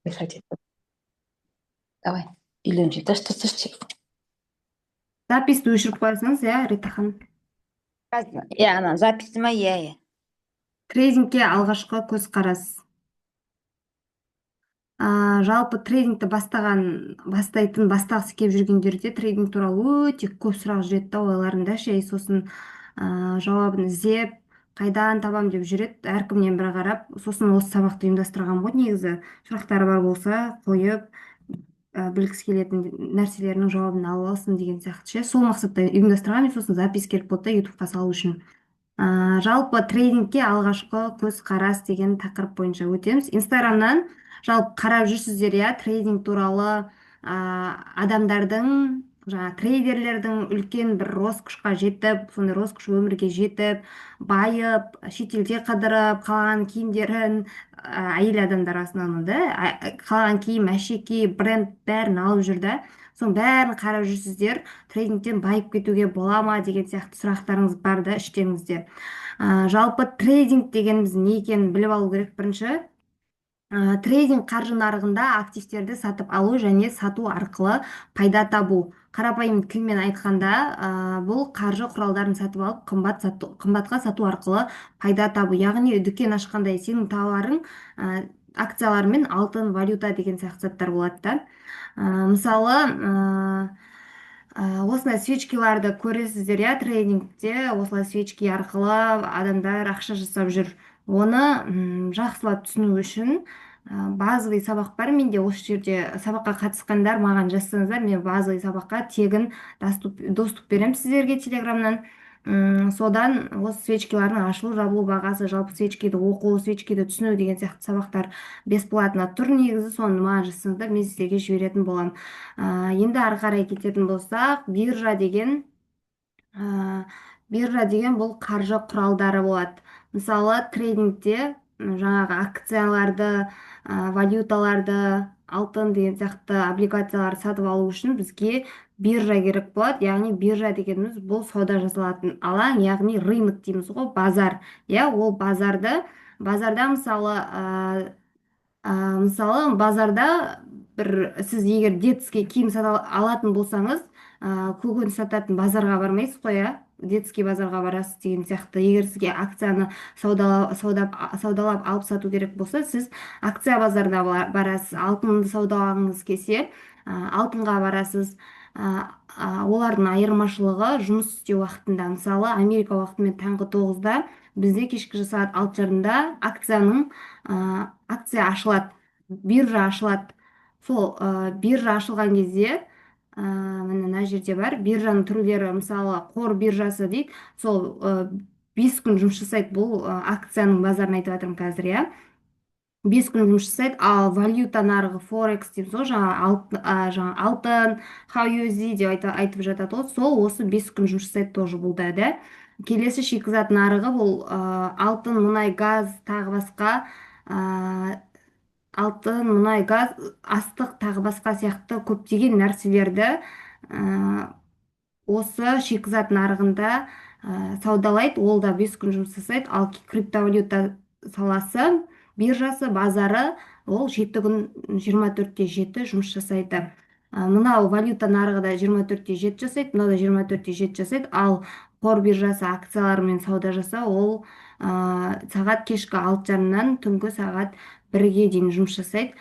Мешать. Давай, үйленші, таш, таш, таш. Запись ті өшіріп қойсаңыз, иә, Рита ханым. Иә, ана запись ма, иә. Трейдингке алғашқы көзқарас. Жалпы трейдингті бастаған, бастайтын, бастағысы келіп жүргендерде трейдинг туралы өте көп сұрақ жүреді да ойларында ше. И сосын жауабын іздеп, қайдан табам деп жүреді, әркімнен бір қарап. Сосын осы сабақты ұйымдастырғанмын ғой негізі. Сұрақтары бар болса, қойып, білгісі келетін нәрселерінің жауабын алып алсын деген сияқты ше. Сол мақсатта ұйымдастырғанмын. Сосын запись керек болды да Ютубқа салу үшін. Жалпы трейдингке алғашқы көзқарас деген тақырып бойынша өтеміз. Инстаграмнан жалпы қарап жүрсіздер, иә, трейдинг туралы, адамдардың, жаңа трейдерлердің үлкен бір роскошь қа жетіп, сондай роскошь өмірге жетіп, байып, шетелде қыдырып, қалаған киімдерін, әйел адамдар основном да, қалаған киім, әшекей, бренд бәрін алып жүр да. Соның бәрін қарап жүрсіздер. Трейдингтен байып кетуге бола ма деген сияқты сұрақтарыңыз бар да іштеріңізде. Жалпы трейдинг дегеніміз не екенін біліп алу керек бірінші. Трейдинг — қаржы нарығында активтерді сатып алу және сату арқылы пайда табу. Қарапайым тілмен айтқанда, бұл қаржы құралдарын сатып алып, қымбат сату, қымбатқа сату арқылы пайда табу. Яғни дүкен ашқандай, сенің тауарың акциялар мен алтын, валюта деген сияқты заттар болады да. Мысалы, осындай свечки ларды көресіздер, иә, трейдингте осылай свечки арқылы адамдар ақша жасап жүр. Оны жақсылап түсіну үшін базовый сабақ бар менде осы жерде. Сабаққа қатысқандар маған жазсаңыздар, мен базовый сабаққа тегін доступ беремін сіздерге Телеграмнан. Содан осы свечки лардың ашылу, жабылу бағасы, жалпы свечки ді оқу, свечки ді түсіну деген сияқты сабақтар бесплатно тұр негізі. Соны маған жазсаңыздар, мен сіздерге жіберетін боламын. Енді ары қарай кететін болсақ, биржа деген бұл қаржы құралдары болады. Мысалы, трейдингте жаңағы акцияларды, валюталарды, алтын деген сияқты облигацияларды сатып алу үшін бізге биржа керек болады. Яғни биржа дегеніміз — бұл сауда жасалатын алаң, яғни рынок дейміз ғой, базар, иә. Ол базарда мысалы, базарда бір сіз егер детский киім сата алатын болсаңыз, көкөніс сататын базарға бармайсыз ғой, иә, детский базарға барасыз деген сияқты. Егер сізге акцияны саудалап алып сату керек болса, сіз акция базарына барасыз. Алтынды саудалағыңыз келсе, алтынға барасыз. Олардың айырмашылығы жұмыс істеу уақытында. Мысалы, Америка уақытымен таңғы 9-да, бізде кешкі сағат 6:30-да акция ашылады, биржа ашылады. Сол биржа ашылған кезде, міне, мына жерде бар биржаның түрлері. Мысалы, қор биржасы дейді, сол 5 күн жұмыс жасайды. Бұл акцияның базарын айтып жатырмын қазір, иә, 5 күн жұмыс жасайды. Ал валюта нарығы, форекс дейміз ғой, жаңа алтын, XAUUSD деп айтып жатады ғой, сол осы 5 күн жұмыс жасайды тоже бұл да. Келесі шикізат нарығы, бұл алтын, мұнай, газ, тағы басқа, алтын, мұнай, газ, астық, тағы басқа сияқты көптеген нәрселерді осы шикізат нарығында саудалайды. Ол да 5 күн жұмыс жасайды. Ал криптовалюта саласы, биржасы, базары, ол 7 күн, 24-те 7 жұмыс жасайды. Мынау валюта нарығы да 24-те 7 жасайды, мынау да 24-те 7 жасайды. Ал қор биржасы, акциялармен сауда жасау, ол сағат кешкі 6:30-нан түнгі сағат 1-ге дейін жұмыс жасайды.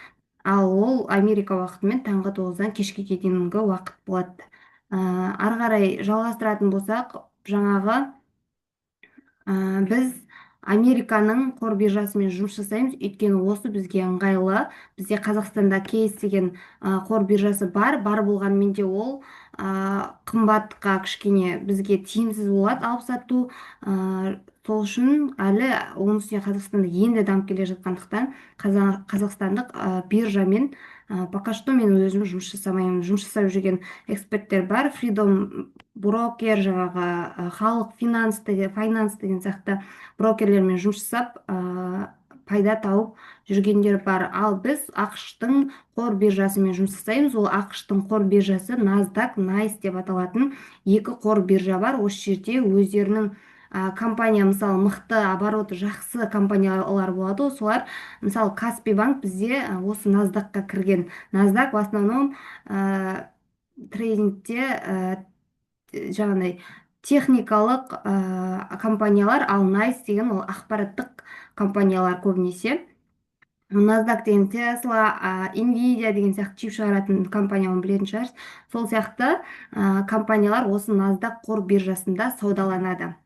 Ал ол Америка уақытымен таңғы 9-дан кешкіге дейінгі уақыт болады. Ары қарай жалғастыратын болсақ, жаңағы біз Американың қор биржасымен жұмыс жасаймыз, өйткені осы бізге ыңғайлы. Бізде Қазақстанда Кейс деген қор биржасы бар. Бар болғанымен де, ол қымбатқа, кішкене бізге тиімсіз болады алып сату. Сол үшін әлі, оның үстіне Қазақстанда енді дамып келе жатқандықтан, қазақстандық биржамен пока что мен өзім жұмыс жасамаймын. Жұмыс жасап жүрген эксперттер бар, Freedom брокер, жаңағы Халық финанс деген, файнанс деген сияқты брокерлермен жұмыс жасап, пайда тауып жүргендер бар. Ал біз АҚШ-тың қор биржасымен жұмыс жасаймыз. Ол АҚШ-тың қор биржасы NASDAQ, NYSE деп аталатын екі қор биржа бар. Осы жерде өздерінің Компания, мысалы, мықты, обороты жақсы компаниялар болады ғой, солар, мысалы, Каспи банк бізде осы NASDAQ-қа кірген. NASDAQ в основном трейдингте жаңағыдай техникалық компаниялар, ал NYSE деген ол ақпараттық компаниялар көбінесе. NASDAQ деген Tesla, Nvidia деген сияқты чип шығаратын компания, оны білетін шығарсыз. Сол сияқты компаниялар осы NASDAQ қор биржасында саудаланады.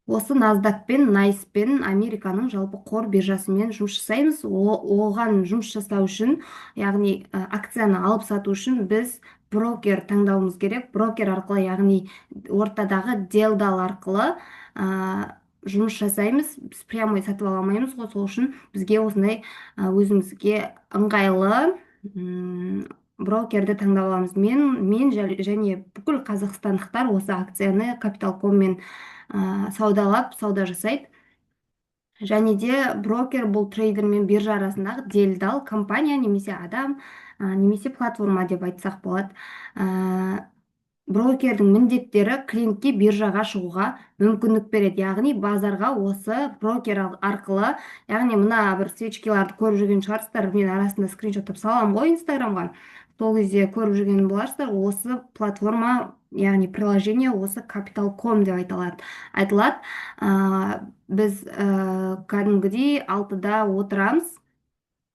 Осы NASDAQ пен NYSE пен, Американың жалпы қор биржасымен жұмыс жасаймыз. Оған жұмыс жасау үшін, яғни акцияны алып сату үшін біз брокер таңдауымыз керек. Брокер арқылы, яғни ортадағы делдал арқылы жұмыс жасаймыз. Біз прямой сатып ала алмаймыз ғой, сол үшін бізге осындай өзімізге ыңғайлы брокерді таңдап аламыз. Мен және бүкіл қазақстандықтар осы акцияны Капиталкоммен саудалап, сауда жасайды. Және де брокер — бұл трейдер мен биржа арасындағы делдал компания немесе адам немесе платформа деп айтсақ болады. Брокердің міндеттері: клиентке биржаға шығуға мүмкіндік береді, яғни базарға осы брокер арқылы. Яғни мына бір свечкиларды көріп жүрген шығарсыздар, мен арасында скриншоттап саламын ғой Инстаграмға, сол кезде көріп жүрген боларсыздар. Осы платформа, яғни приложение, осы Капитал.ком деп айтылады. Біз кәдімгідей 6-да отырамыз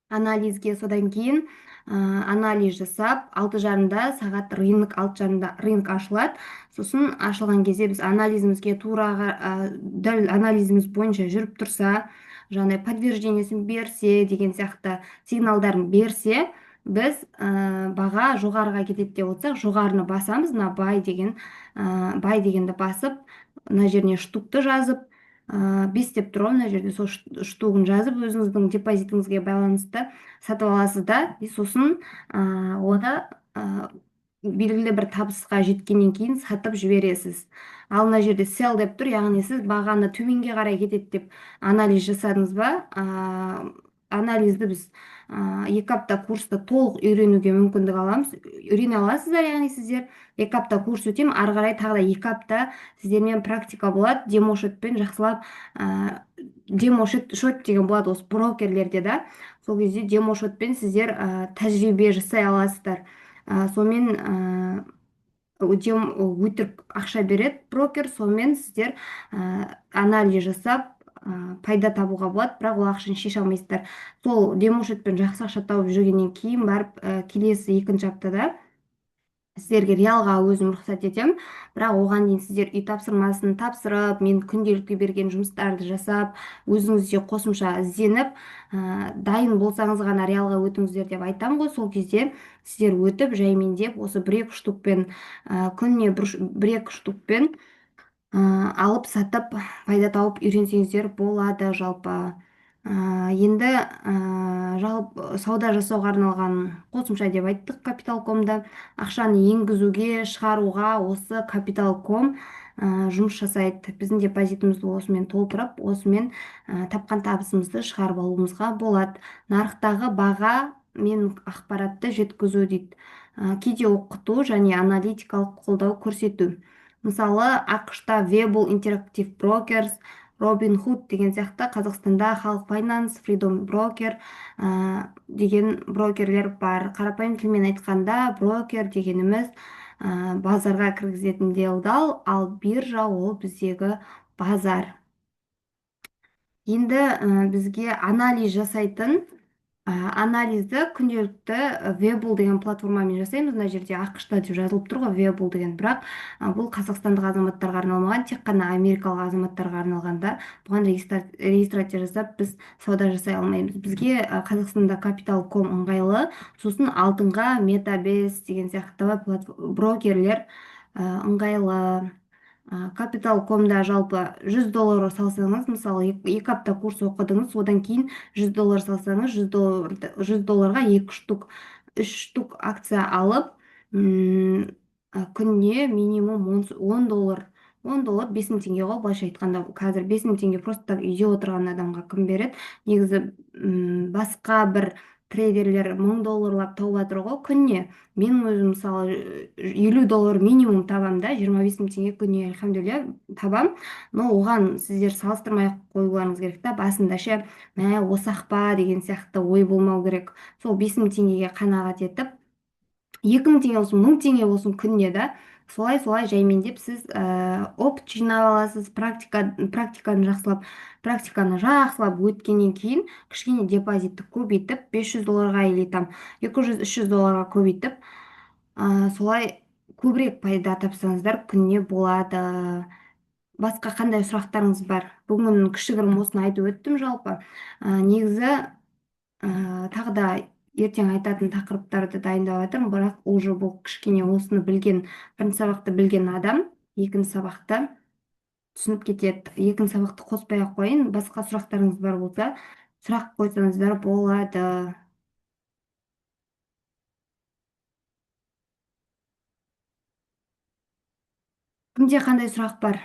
анализге, содан кейін анализ жасап, 6:30-да сағат рынок, 6:30-да рынок ашылады. Сосын ашылған кезде біз анализімізге тура, дәл анализіміз бойынша жүріп тұрса, жаңағыдай подтверждениесін берсе деген сияқты, сигналдарын берсе, біз баға жоғарыға кетеді деп отырсақ, жоғарыны басамыз. Мына buy деген, buy дегенді басып, мына жеріне штукты жазып, 5 деп тұр ғой мына жерде, сол штугын жазып, өзіңіздің депозитіңізге байланысты сатып аласыз да, и сосын оны белгілі бір табысқа жеткеннен кейін сатып жібересіз. Ал мына жерде sell деп тұр, яғни сіз бағаны төменге қарай кетеді деп анализ жасадыңыз ба? Анализді біз 2 апта курста толық үйренуге мүмкіндік аламыз, үйрене аласыздар. Яғни сіздер 2 апта курс өтемін, ары қарай тағы да 2 апта сіздермен практика болады, демо счетпен жақсылап. Демо счет деген болады осы брокерлерде да, сол кезде демо счетпен сіздер тәжірибе жасай аласыздар. Сонымен өтірік ақша береді брокер, сонымен сіздер анализ жасап, пайда табуға болады, бірақ ол ақшаны шеше алмайсыздар. Сол демо счетпен жақсы ақша тауып жүргеннен кейін барып, келесі екінші аптада сіздерге реалға өзім рұқсат етемін. Бірақ оған дейін сіздер үй тапсырмасын тапсырып, мен күнделікті берген жұмыстарды жасап, өзіңіз де қосымша ізденіп, дайын болсаңыз ғана реалға өтіңіздер деп айтамын ғой. Сол кезде сіздер өтіп, жаймендеп осы бір екі штукпен, күніне бір екі штукпен алып сатып, пайда тауып үйренсеңіздер болады. Жалпы енді жалпы сауда жасауға арналған қосымша деп айттық. Капиталкомда ақшаны енгізуге, шығаруға осы Капиталком жұмыс жасайды. Біздің депозитімізді осымен толтырып, осымен тапқан табысымызды шығарып алуымызға болады. Нарықтағы баға мен ақпаратты жеткізу дейді. Кейде оқыту және аналитикалық қолдау көрсету. Мысалы, АҚШ-та Webull, Interactive Brokers, Robinhood деген сияқты, Қазақстанда Халық Finance, Freedom Broker деген брокерлер бар. Қарапайым тілмен айтқанда, брокер дегеніміз базарға кіргізетін делдал, ал биржа — ол біздегі базар. Енді бізге анализ жасайтын, анализді күнделікті Webull деген платформамен жасаймыз. Мына жерде АҚШ-та деп жазылып тұр ғой Webull деген, бірақ бұл қазақстандық азаматтарға арналмаған, тек қана америкалық азаматтарға арналған да. Бұған регистрация жасап, біз сауда жасай алмаймыз. Бізге Қазақстанда Капитал.ком ыңғайлы, сосын алтынға Метабес деген сияқты брокерлер ыңғайлы. Капитал.комда жалпы 100 доллар салсаңыз, мысалы, 2 апта курс оқыдыңыз, одан кейін 100 доллар салсаңыз, 100 доллар, 100 долларға екі штук, үш штук акция алып, күніне минимум 10 доллар. 10 доллар 5000 теңге ғой былайша айтқанда. Қазір 5000 теңге просто так үйде отырған адамға кім береді негізі? Басқа бір Трейдерлер 1000 долларлап тауып жатыр ғой күніне. Мен өзім, мысалы, 50 доллар минимум табамын да, 25 000 теңге күніне, альхамдулилля, табам. Но оған сіздер салыстырмай ақ қоюларыңыз керек та. Басында ше, мә, осы-ақ па деген сияқты ой болмау керек. Сол 5000 теңгеге қанағат етіп, 2000 теңге болсын, 1000 теңге болсын күніне да, солай солай жаймендеп сіз опыт жинап аласыз. Практиканы жақсылап өткеннен кейін кішкене депозитті көбейтіп, 500 долларға или там 200-300 долларға көбейтіп, солай көбірек пайда тапсаңыздар күніне болады. Басқа қандай сұрақтарыңыз бар? Бүгін кішігірім осыны айтып өттім жалпы. Негізі тағы да ертең айтатын тақырыптарды дайындап жатырмын, бірақ уже бұл кішкене осыны білген, бірінші сабақты білген адам екінші сабақты түсініп кетеді. Екінші сабақты қоспай ақ қояйын. Басқа сұрақтарыңыз бар болса, сұрақ қойсаңыздар болады. Кімде қандай сұрақ бар?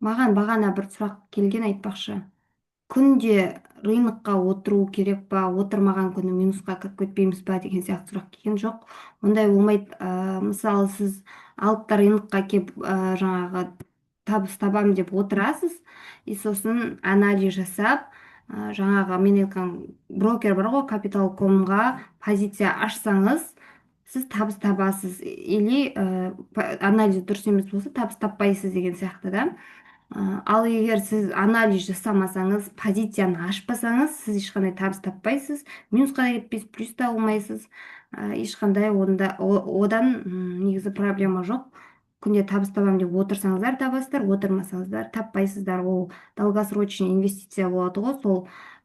Маған бағана бір сұрақ келген, айтпақшы. Күнде рынокқа отыру керек па, отырмаған күні минусқа кіріп кетпейміз ба деген сияқты сұрақ келген. Жоқ, ондай болмайды. Мысалы, сіз алып та рынокқа келіп, жаңағы табыс табам деп отырасыз, и сосын анализ жасап, жаңағы мен айтқан брокер бар ғой, Капитал.комға позиция ашсаңыз, сіз табыс табасыз, или анализ дұрыс емес болса, табыс таппайсыз деген сияқты да. Ал егер сіз анализ жасамасаңыз, позицияны ашпасаңыз, сіз ешқандай табыс таппайсыз, минусқа да кетпейсіз, плюс та алмайсыз. Ешқандай онда одан негізі проблема жоқ. Күнде табыс табамын деп отырсаңыздар, табасыздар, отырмасаңыздар, таппайсыздар. Ол долгосрочный инвестиция болады ғой, сол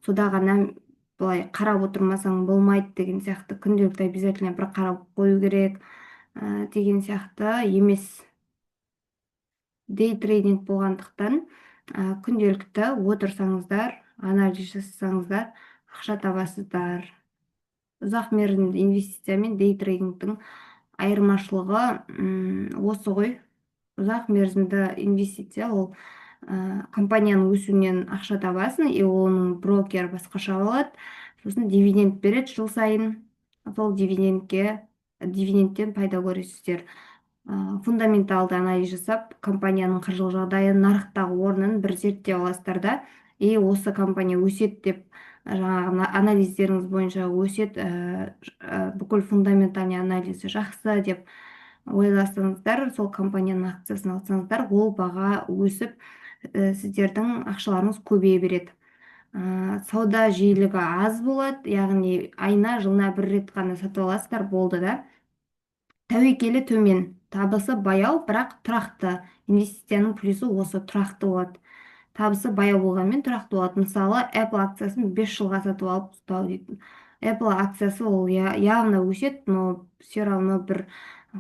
сода ғана былай қарап отырмасаң болмайды деген сияқты, күнделікті обязательно бір қарап қою керек деген сияқты емес. Дей трейдинг болғандықтан, күнделікті отырсаңыздар, анализ жасасаңыздар, ақша табасыздар. Ұзақ мерзімді инвестиция мен дей трейдингтің айырмашылығы осы ғой. Ұзақ мерзімді инвестиция ол компанияның өсуінен ақша табасың, и оның брокер басқаша болады, сосын дивиденд береді жыл сайын, сол дивидендтен пайда көресіздер. Фундаменталды анализ жасап, компанияның қаржылық жағдайын, нарықтағы орнын бір зерттеп аласыздар да, и осы компания өседі деп, жаңағы анализдеріңіз бойынша өседі, бүкіл фундаментальный анализі жақсы деп ойласаңыздар, сол компанияның акциясын алсаңыздар, ол баға өсіп, сіздердің ақшаларыңыз көбейе береді. Сауда жиілігі аз болады, яғни айына, жылына бір рет қана сатып аласыздар, болды да. Тәуекелі төмен, табысы баяу, бірақ тұрақты. Инвестицияның плюсы осы, тұрақты болады. Табысы баяу болғанмен, тұрақты болады. Мысалы, Apple акциясын 5 жылға сатып алып ұстау дейтін. Apple акциясы ол явно өседі, но все равно бір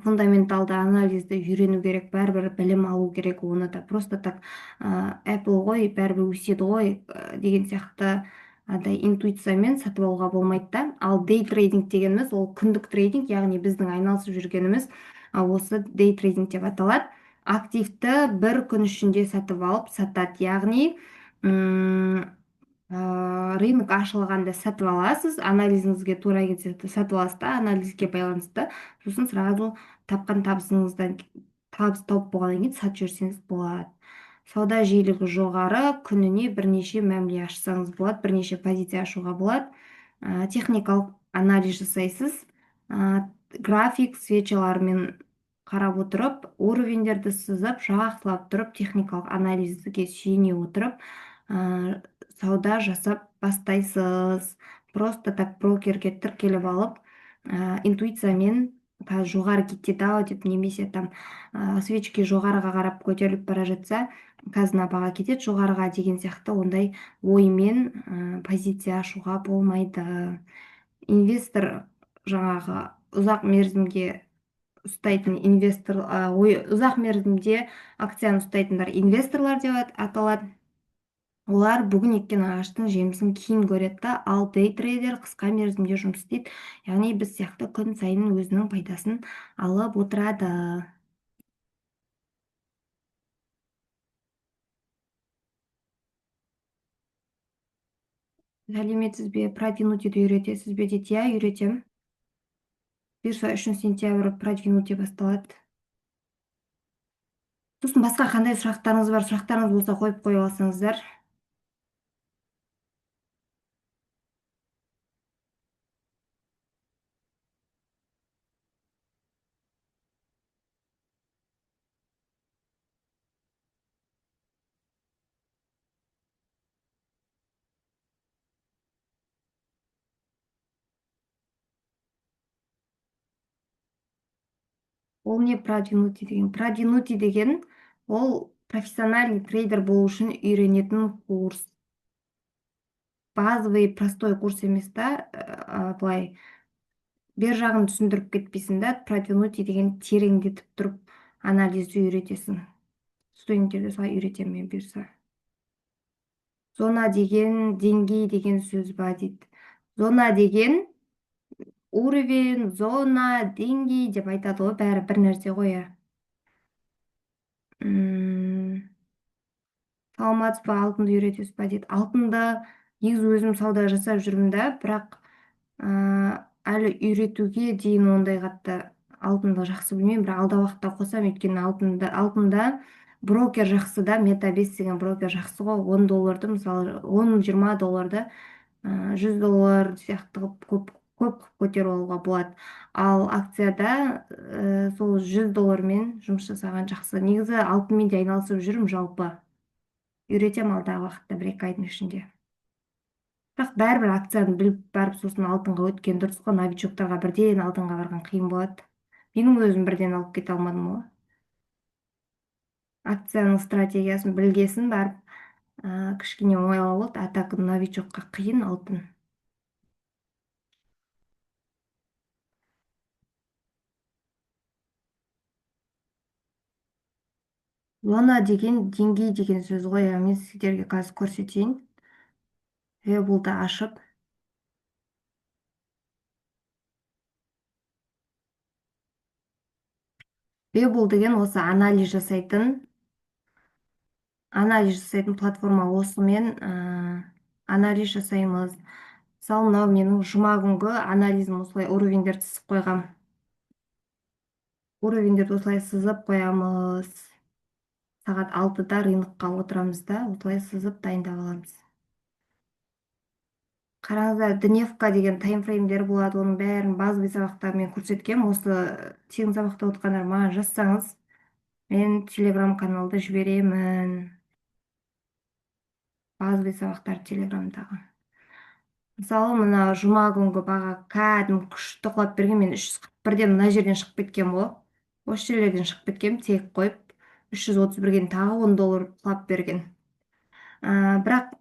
фундаменталды анализді үйрену керек, бәрібір білім алу керек. Оны да просто так Apple ғой, бәрібір өседі ғой деген сияқты андай интуициямен сатып алуға болмайды да. Ал дей трейдинг дегеніміз ол күндік трейдинг, яғни біздің айналысып жүргеніміз осы дей трейдинг деп аталады. Активті бір күн ішінде сатып алып сатады, яғни рынок ашылғанда сатып аласыз, анализіңізге тура келсе, сатып аласыз да, анализге байланысты, сосын сразу тапқан табысыңыздан, табыс тауып болғаннан кейін сатып жіберсеңіз болады. Сауда жиілігі жоғары, күніне бірнеше мәміле ашсаңыз болады, бірнеше позиция ашуға болады. Техникалық анализ жасайсыз, график свечалармен қарап отырып, уровеньдерді сызып, жақсылап тұрып, техникалық анализге сүйене отырып, сауда жасап бастайсыз. Просто так брокерге тіркеліп алып, интуициямен қазір жоғары кетеді ау деп немесе там свечки жоғарыға қарап көтеріліп бара жатса, қазір мына баға кетеді жоғарыға деген сияқты ондай оймен позиция ашуға болмайды. Инвестор, жаңағы ұзақ мерзімге ұстайтын инвестор, ой, ұзақ мерзімде акцияны ұстайтындар инвесторлар деп аталады. Олар бүгін еккен ағаштың жемісін кейін көреді да. Ал дей трейдер қысқа мерзімде жұмыс істейді, яғни біз сияқты күн сайын өзінің пайдасын алып отырады. Сәлеметсіз бе, продвинутыйды үйретесіз бе дейді. Иә, үйретемін. Бұйырса, 3 сентябрь продвинутый басталады. Сосын басқа қандай сұрақтарыңыз бар? Сұрақтарыңыз болса, қойып қоя алсаңыздар. Ол не, продвинутый деген? Продвинутый деген ол профессиональный трейдер болу үшін үйренетін курс. Базовый, простой курс емес та, былай бер жағын түсіндіріп кетпейсің да. Продвинутый деген тереңдетіп тұрып анализді үйретесің. Студенттерге солай үйретемін мен, бұйырса. Зона деген деңгей деген сөз ба дейді. Зона деген уровень, зона, деңгей деп айтады ғой, бәрі бір нәрсе ғой, иә. Саламатсыз ба, алтынды үйретесіз ба дейді. Алтынды негізі өзім сауда жасап жүрмін да, бірақ әлі үйретуге дейін ондай қатты алтынды жақсы білмеймін, бірақ алдағы уақытта қосамын, өйткені алтында брокер жақсы да, Мета 5 деген брокер жақсы ғой. 10 долларды, мысалы, 10-20 долларды 100 доллар сияқты қылып көп көп қылып көтеріп алуға болады. Ал акцияда сол 100 доллармен жұмыс жасаған жақсы. Негізі алтынмен де айналысып жүрмін жалпы. Үйретемін алдағы уақытта, 1-2 айдың ішінде. Бірақ бәрібір акцияны біліп барып, сосын алтынға өткен дұрыс қой. Новичоктарға бірден алтынға барған қиын болады. Менің өзім бірден алып кете алмадым ғой. Акцияның стратегиясын білгесін барып, кішкене оңайлау болды. А так новичокқа қиын алтын. Зона деген деңгей деген сөз ғой. Иә, мен сіздерге қазір көрсетейін. Webullды ашып. Webull деген осы анализ жасайтын платформа. Осымен анализ жасаймыз. Мысалы, мынау менің жұма күнгі анализім, осылай уровеньдерді сызып қойғам. Уровеньдерді осылай сызып қоямыз. Сағат 6-да рынокқа отырамыз да, осылай сызып дайындап аламыз. Қараңыздар, дневка деген таймфреймдер болады, оның бәрін базовый сабақта мен көрсеткенмін. Осы тегін сабақта отырғандар маған жазсаңыз, мен телеграм каналды жіберемін. Базовый сабақтар телеграмдағы. Мысалы, мына жұма күнгі баға кәдімгі күшті құлап берген. Мен 341-ден мына жерден шығып кеткенмін ғой. Осы жерлерден шығып кеткенмін, тек қойып 331-ге тағы 10 доллар құлап берген. Бірақ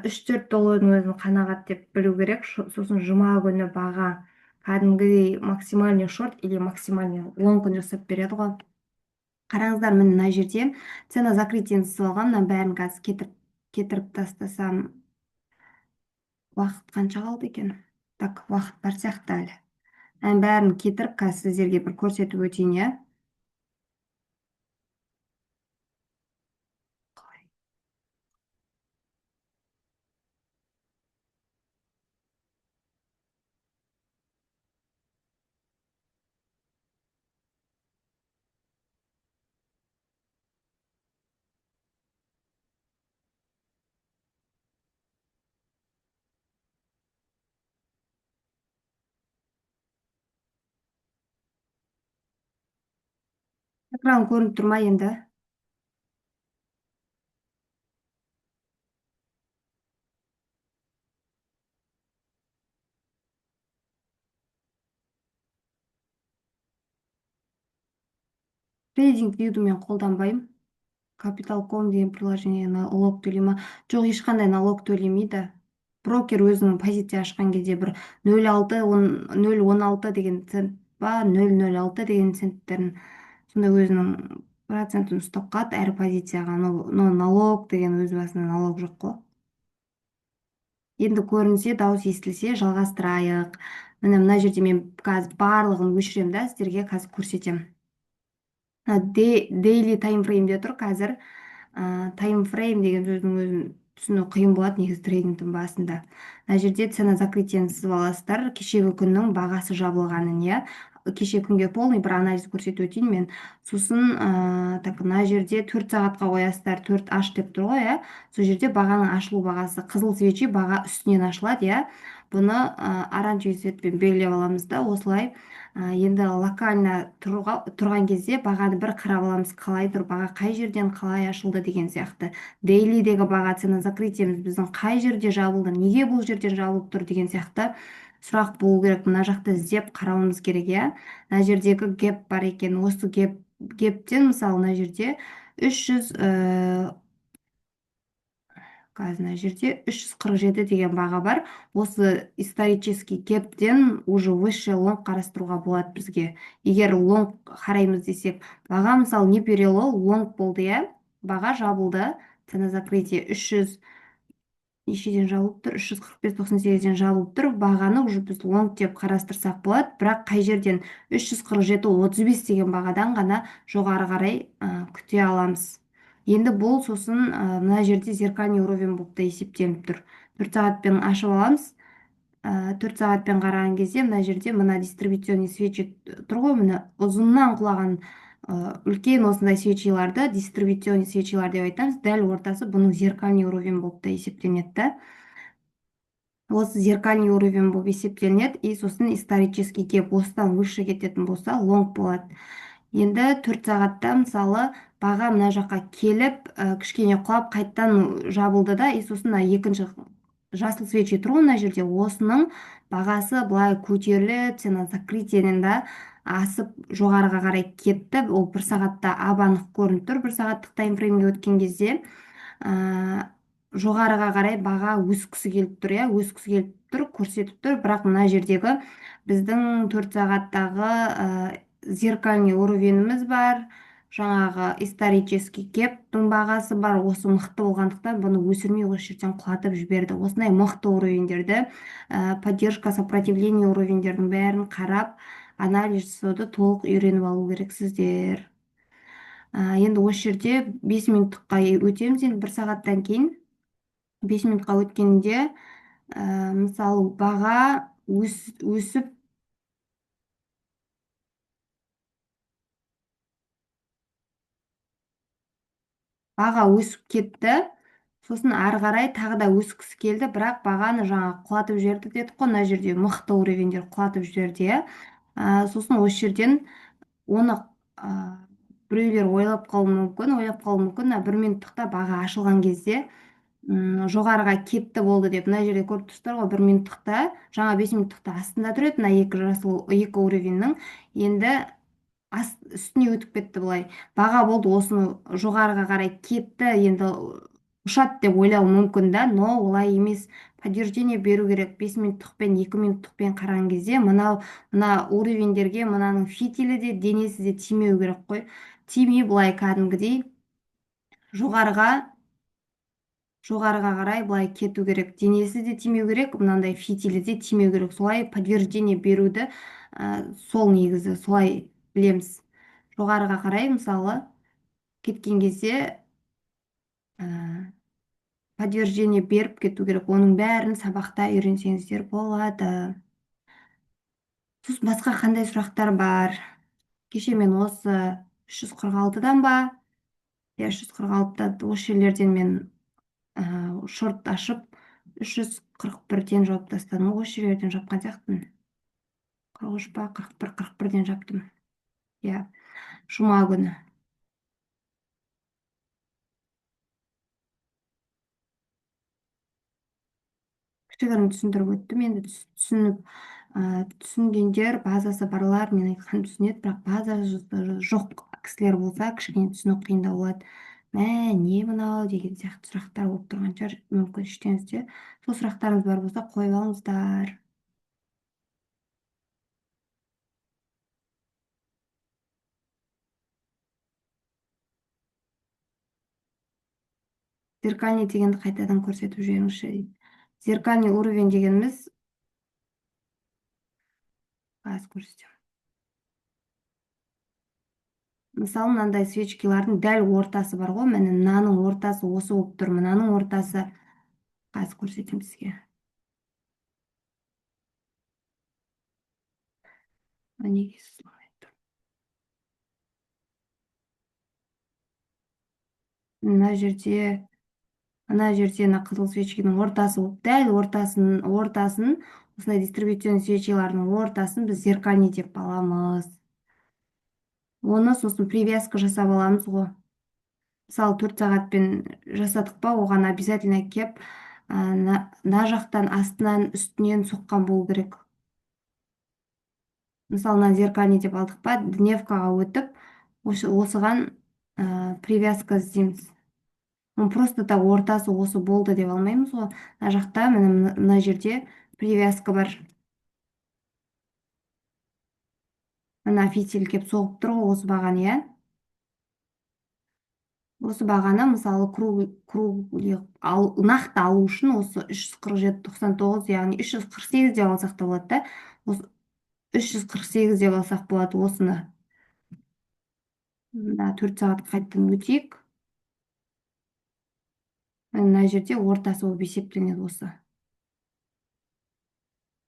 3-4 доллардың өзін қанағат деп білу керек. Сосын жұма күні баға кәдімгідей максимальный шорт или максимальный лонг күн жасап береді ғой. Қараңыздар, міне, мына жерде цена закрытиені сызып алғанмын. Мына бәрін қазір кетіріп тастасам, уақыт қанша қалды екен? Так, уақыт бар сияқты әлі. Мынаның бәрін кетіріп, қазір сіздерге бір көрсетіп өтейін, иә. Қалай? Экран көрініп тұр ма енді? TradingView'ді мен қолданбаймын. Capital.com деген приложение налог төлей ма? Жоқ, ешқандай налог төлемейді. Брокер өзінің позиция ашқан кезде бір 0,6, 0,16 деген цент па, 0,06 деген центтерін, сондай өзінің процентін ұстап қалады әр позицияға. Но налог деген өз басына налог жоқ қой. Енді көрінсе, дауыс естілсе, жалғастырайық. Міне, мына жерде мен қазір барлығын өшіремін да, сіздерге қазір көрсетемін. Daily таймфреймде тұр қазір. Таймфрейм деген сөздің өзін Түсіну қиын болады негізі трейдингтің басында. Мына жерде цена закрытие ні сызып аласыздар, кешегі күннің бағасы жабылғанын, иә. Кеше күнге полный бір анализ көрсетіп өтейін мен. Сосын так, мына жерде 4 сағатқа қоясыздар, 4H деп тұр ғой, иә. Сол жерде бағаның ашылу бағасы, қызыл свечи баға үстінен ашылады, иә. Бұны оранжевый цвет пен белгілеп аламыз да, осылай. Енді локально тұрған кезде бағаны бір қарап аламыз, қалай тұр баға, қай жерден қалай ашылды деген сияқты. Daily дегі баға, цена закрытие міз біздің қай жерде жабылды, неге бұл жерден жабылып тұр деген сияқты сұрақ болу керек. Мына жақта іздеп қарауымыз керек, иә. Мына жердегі гэп бар екен. Осы гэптен, мысалы, мына жерде 300, қазір мына жерде 347 деген баға бар. Осы исторический гэптен уже высший лонг қарастыруға болады бізге. Егер лонг қараймыз десек, баға, мысалы, не перелол лонг болды, иә. Баға жабылды, цена закрытия 300 нешеден жабылып тұр? 345,98-ден жабылып тұр. Бағаны уже біз лонг деп қарастырсақ болады, бірақ қай жерден? 347,35 деген бағадан ғана жоғары қарай күте аламыз. Енді бұл сосын мына жерде зеркальный уровень болып та есептелініп тұр. 4 сағатпен ашып аламыз. 4 сағатпен қараған кезде мына жерде мына дистрибуционный свечи тұр ғой, міне, ұзыннан құлаған үлкен осындай свечи ларды дистрибуционный свечи лар деп айтамыз. Дәл ортасы бұның зеркальный уровень болып та есептелінеді да. Осы зеркальный уровень болып есептелінеді. И сосын исторический гэп, осыдан выше кететін болса, лонг болады. Енді 4 сағатта, мысалы, баға мына жаққа келіп, кішкене құлап, қайттан жабылды да. И сосын мына екінші жасыл свечи тұр ғой мына жерде, осының бағасы былай көтеріліп, цена закрытие ден да асып, жоғарыға қарай кетті. Ол бір сағатта ап анық көрініп тұр. Бір сағаттық таймфрейм ге өткен кезде жоғарыға қарай баға өскісі келіп тұр, иә, өскісі келіп тұр, көрсетіп тұр. Бірақ мына жердегі біздің 4 сағаттағы зеркальный уровень іміз бар, жаңағы исторический гэптің бағасы бар. Осы мықты болғандықтан, бұны өсірмей, осы жерден құлатып жіберді. Осындай мықты уровень дерді, поддержка, сопротивление уровень дердің бәрін қарап, анализ жасауды толық үйреніп алу керексіздер. Енді осы жерде 5 минуттыққа өтеміз. Енді бір сағаттан кейін 5 минутқа өткенде, мысалы, баға өсіп, баға өсіп кетті. Сосын ары қарай тағы да өскісі келді, бірақ бағаны жаңа құлатып жіберді дедік қой. Мына жерде мықты уровень дер құлатып жіберді, иә. Сосын осы жерден оны біреулер ойлап қалуы мүмкін, мына бір минуттықта баға ашылған кезде жоғарыға кетті, болды деп. Мына жерде көріп тұрсыздар ғой, бір минуттықта, жаңа 5 минуттықта астында тұр еді мына екі жасыл, екі уровень нің, енді үстіне өтіп кетті былай баға. Болды, осыны жоғарыға қарай кетті, енді ұшады деп ойлауы мүмкін да. Но олай емес, подтверждение беру керек. 5 минуттықпен, 2 минуттықпен қараған кезде мынау мына уровень дерге мынаның фитилі де, денесі де тимеу керек қой. Тимей, былай кәдімгідей жоғарыға қарай былай кету керек. Денесі де тимеу керек, мынандай фитилі де тимеу керек. Солай подтверждение беруді, сол негізі солай білеміз. Жоғарыға қарай, мысалы, кеткен кезде подтверждение беріп кету керек. Оның бәрін сабақта үйренсеңіздер болады. Сосын басқа қандай сұрақтар бар? Кеше мен осы 346-дан ба, иә, 346-да, осы жерлерден мен шорт ашып, 341-ден жауып тастадым. Осы жерлерден жапқан сияқтымын. 43 па, 41, 41-ден жаптым, иә, жұма күні. Кішігірім түсіндіріп өттім. Енді түсініп, түсінгендер, базасы барлар мен айтқанымды түсінеді, бірақ базасы жоқ кісілер болса, кішкене түсіну қиындау болады. Мә, не мынау деген сияқты сұрақтар болып тұрған шығар мүмкін іштеріңізде. Сол сұрақтарыңыз бар болса, қойып алыңыздар. Зеркальный дегенді қайтадан көрсетіп жіберіңізші дейді. Зеркальный уровень дегеніміз, қазір көрсетемін. Мысалы, мынандай свечки лардың дәл ортасы бар ғой, міне, мынаның ортасы осы болып тұр, мынаның ортасы. Қазір көрсетемін сізге. Неге сызылмай тұр? Мына жерде мына қызыл свечкенің ортасы болып, дәл ортасын, осындай дистрибуционный свечалардың ортасын біз зеркальный деп аламыз. Оны сосын привязка жасап аламыз ғой. Мысалы, 4 сағатпен жасадық па, оған обязательно кеп мына жақтан астынан, үстінен соққан болу керек. Мысалы, мына зеркальный деп алдық па, дневкаға өтіп, осыған привязка іздейміз. Оны просто так ортасы осы болды деп алмаймыз ғой. Мына жақта, міне, мына жерде привязка бар. Мына фитиль кеп соғып тұр ғой осы бағаны, иә. Осы бағаны, мысалы, круг ал, нақты алу үшін осы 347,99, яғни 348 деп алсақ та болады да. Осы 348 деп алсақ болады осыны. Мына 4 сағат қайтадан өтейік. Мына жерде ортасы болып есептелінеді осы.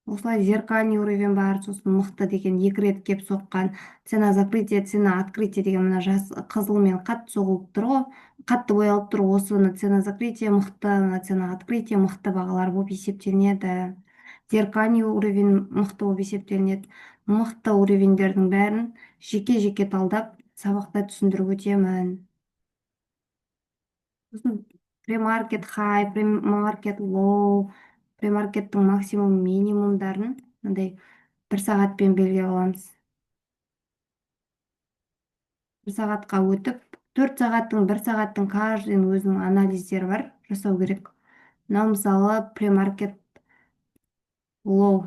Осылай зеркальный уровень бар. Сосын мықты деген екі рет кеп соққан цена закрытия, цена открытия деген мына жас қызылмен қатты соғылып тұр ғой, қатты боялып тұр. Осыны цена закрытия мықты, мына цена открытия мықты бағалар болып есептелінеді. Зеркальный уровень мықты болып есептелінеді. Мықты уровеньдердің бәрін жеке жеке талдап, сабақта түсіндіріп өтемін. Сосын премаркет хай, премаркет лоу, премаркеттің максимум, минимумдарын мындай бір сағатпен белгілеп аламыз. Бір сағатқа өтіп, 4 сағаттың, бір сағаттың, каждый өзінің анализдері бар, жасау керек. Мынау, мысалы, премаркет лоу,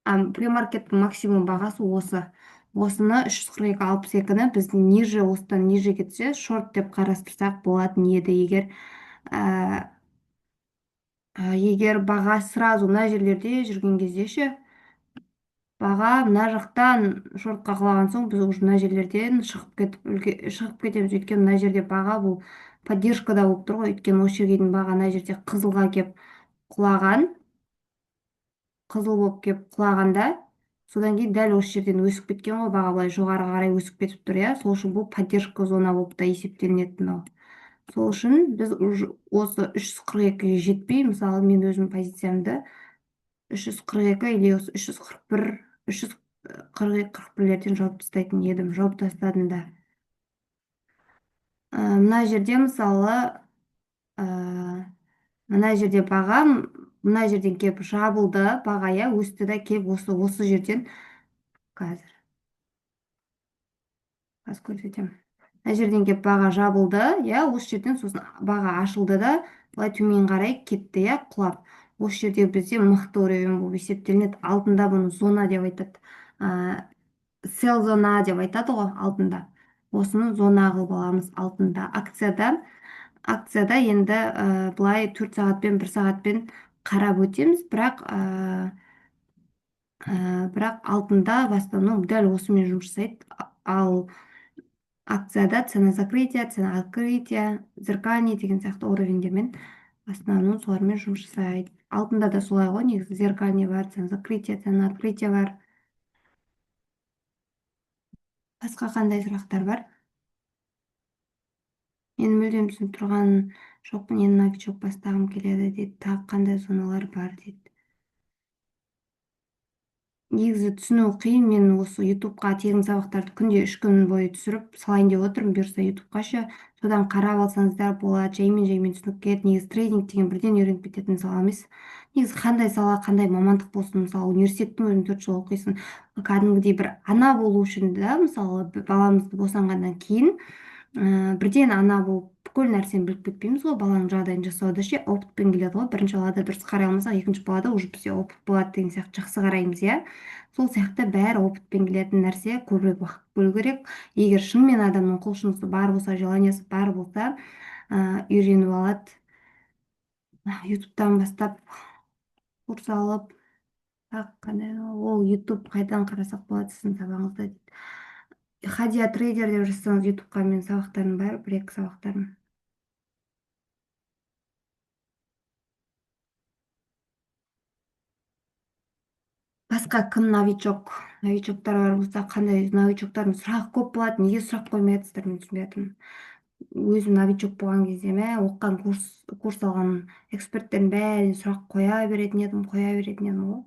а премаркеттің максимум бағасы осы. Осыны, 342,62-ні біз ниже, осыдан ниже кетсе, шорт деп қарастырсақ болатын еді. Егер баға сразу мына жерлерде жүрген кезде ше, баға мына жақтан шортқа құлаған соң, біз уже мына жерлерден шығып кетеміз. Өйткені мына жерде баға бұл поддержкада болып тұр ғой. Өйткені осы жерге дейін баға мына жерде қызылға кеп құлаған, қызыл болып кеп құлағанда, содан кейін дәл осы жерден өсіп кеткен ғой баға, былай жоғары қарай өсіп кетіп тұр, иә. Сол үшін бұл поддержка зона болып та есептелінеді мынау. Сол үшін біз уже осы 342-ге жетпей, мысалы, мен өзім позициямды 342 или осы 341, 342, 41-лерден жауып тастайтын едім, жауып тастадым да. Мына жерде, мысалы, мына жерде баға мына жерден келіп жабылды баға, иә, өсті да келіп осы жерден, қазір көрсетемін, мына жерден келіп баға жабылды, иә. Осы жерден сосын баға ашылды да, былай төмен қарай кетті, иә, құлап. Осы жерде бізде мықты уровень болып есептелінеді. Алтында бұны зона деп айтады, сел зона деп айтады ғой алтында. Осыны зона қылып аламыз алтында. Акцияда енді былай 4 сағатпен, бір сағатпен қарап өтеміз, бірақ алтында в основном дәл осымен жұмыс жасайды. Ал акцияда цена закрытия, цена открытия, зеркальный деген сияқты уровеньдермен, в основном солармен жұмыс жасайды. Алтында да солай ғой негізі: зеркальный бар, цена закрытия, цена открытия бар. Басқа қандай сұрақтар бар? Мен мүлдем түсініп тұрған жоқпын, енді новичок, бастағым келеді дейді. Тағы қандай зоналар бар дейді. Негізі түсіну қиын. Мен осы ютубқа тегін сабақтарды күнде 3 күн бойы түсіріп салайын деп отырмын, бұйырса, ютубқа ше. Содан қарап алсаңыздар болады, жаймен жаймен түсініп кетеді. Негізі трейдинг деген бірден үйреніп кететін сала емес. Негізі қандай сала, қандай мамандық болсын, мысалы, университеттің өзін 4 жыл оқисың. Кәдімгідей бір ана болу үшін да, мысалы, баламызды босанғаннан кейін бірден ана болып бүкіл нәрсені біліп кетпейміз ғой. Баланың жағдайын жасауды ше, опытпен келеді ғой. Бірінші балада дұрыс қарай алмасақ, екінші балада уже бізде опыт болады деген сияқты, жақсы қараймыз, иә. Сол сияқты бәрі опытпен келетін нәрсе, көбірек уақыт бөлу керек. Егер шынымен адамның құлшынысы бар болса, желаниясы бар болса, үйреніп алады ютубтан бастап, курс алып. Так, қандай ол ютуб, қайдан қарасақ болады сіздің сабағыңызды дейді. Хадия трейдер деп жазсаңыз ютубқа, менің сабақтарым бар, бір екі сабақтарым. Басқа кім новичок? Новичоктар бар болса, қандай новичоктардың сұрағы көп болады? Неге сұрақ қоймай жатырсыздар, мен түсінбей жатырмын. Өзім новичок болған кезде, мә, оқыған курс алған эксперттердің бәріне сұрақ қоя беретін едім, қоя беретін едім ғой.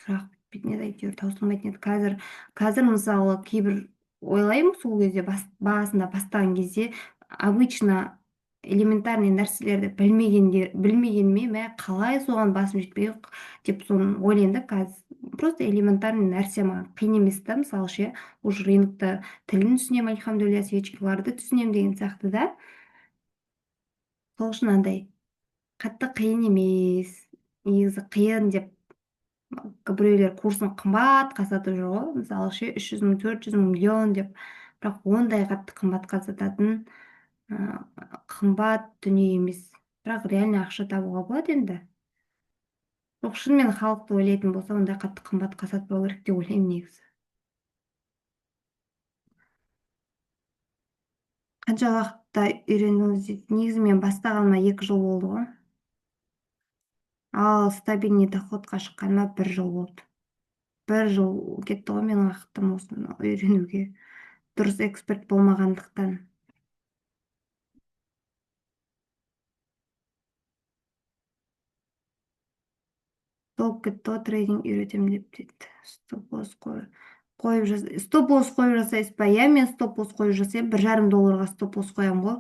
Сұрақ бітпейтін еді, әйтеуір таусылмайтын еді. Қазір мысалы, кейбір ойлаймын, сол кезде басында бастаған кезде обычно элементарный нәрселерді білмегеніме, мә, қалай соған басым жетпей деп соны ойлаймын да. Қазір просто элементарный нәрсе маған қиын емес та, мысалы ше, уже рынокты тілін түсінемін, альхамдулилля, свечкаларды түсінемін деген сияқты да. Сол үшін андай қатты қиын емес. Негізі қиын деп біреулер курсын қымбатқа сатып жүр ғой, мысалы ше, 300 000, 400 000, миллион деп. Бірақ ондай қатты қымбатқа сататын қымбат дүние емес, бірақ реально ақша табуға болады енді. Жоқ, шынымен халықты ойлайтын болса, ондай қатты қымбатқа сатпау керек деп ойлаймын негізі. Қанша уақытта үйрендіңіз дейді. Негізі мен бастағаныма 2 жыл болды ғой, ал стабильный доходқа шыққаныма бір жыл болды. Бір жыл кетті ғой менің уақытым осыны үйренуге, дұрыс эксперт болмағандықтан. Толып кетті ғой трейдинг үйретемін деп дейді. Стоп лосс қойып, стоп лосс қойып жасайсыз ба? Иә, мен стоп лосс қойып жасаймын. 1,5 долларға стоп лосс қоямын ғой,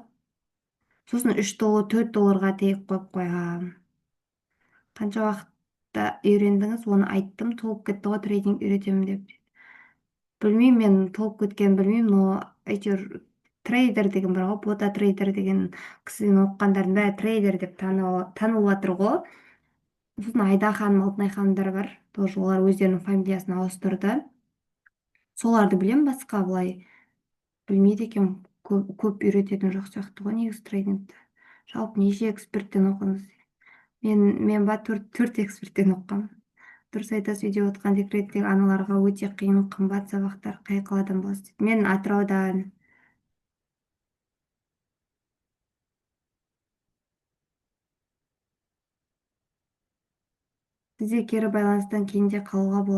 сосын 3 доллар, 4 долларға тейк қойып қоямын. Қанша уақытта үйрендіңіз? Оны айттым. Толып кетті ғой трейдинг үйретемін деп. Білмеймін, мен толып кеткенін білмеймін, но әйтеуір трейдер деген бар ғой, бота трейдер деген кісіден оқығандардың бәрі трейдер деп танылып жатыр ғой. Сосын Айда ханым, Алтынай ханымдар бар тоже, олар өздерінің фамилиясын ауыстырды. Соларды білемін, басқа былай білмейді екенмін. Көп, көп үйрететін жоқ сияқты ғой негізі трейдингті. Жалпы неше эксперттен оқыдыңыз? Мен ба, төрт эксперттен оқығанмын. Дұрыс айтасыз, үйде отырған декреттегі аналарға өте қиын, қымбат сабақтар. Қай қаладан боласыз дейді. Мен Атыраудан. Сізде кері байланыстан кейін де қалуға болады.